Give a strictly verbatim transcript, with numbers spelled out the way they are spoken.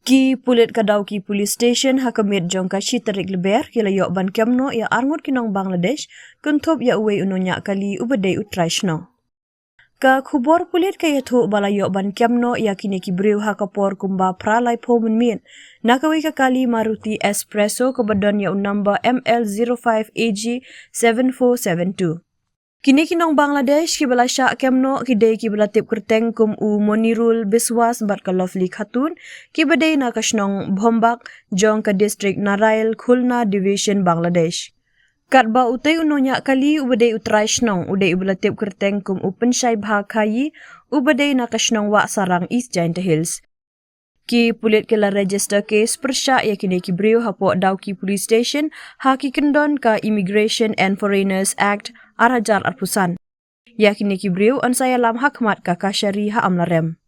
Ki pulit ka Dawki Police Station ha ka miet jong ka shi tarik Lber ki la ïoh ban kem noh ïa arngut ki nong Bangladesh, kynthup ïa uwei u nongñiah kali uba dei u trai shnong. Ka khubor pulit ka ïathuh ba la ïoh ban kem noh ïa kine ki briew ha ka por kumba phra laiphew mynmiet na kawei ka kali Maruti Espresso kaba don ïa u number M L zero five A G seven four seven two. Kine ki nong Bangladesh kiba la shah kem noh ki dei kiba la tip kyrteng kum u Monirul Biswas bad ka Lovely Khatun, kiba dei na ka shnong Bhombak jong ka district Narail Khulna Division, Bangladesh. Katba utei u nongñiah kali uba dei u trai shnong u dei uba la tip kyrteng kum u Pynshai Bha Khaïi, uba dei na ka shnong Wahsarang, East Jaintia Hills. Ki pulit ki la register case pyrshah ïa kine ki briew hapoh Dawki Police Station ha ki kyndon ka Immigration and Foreigners Act ar hajar arphew san. Ïa kine ki briew yn sa ïalam ha khmat ka kashari ha Amlarem.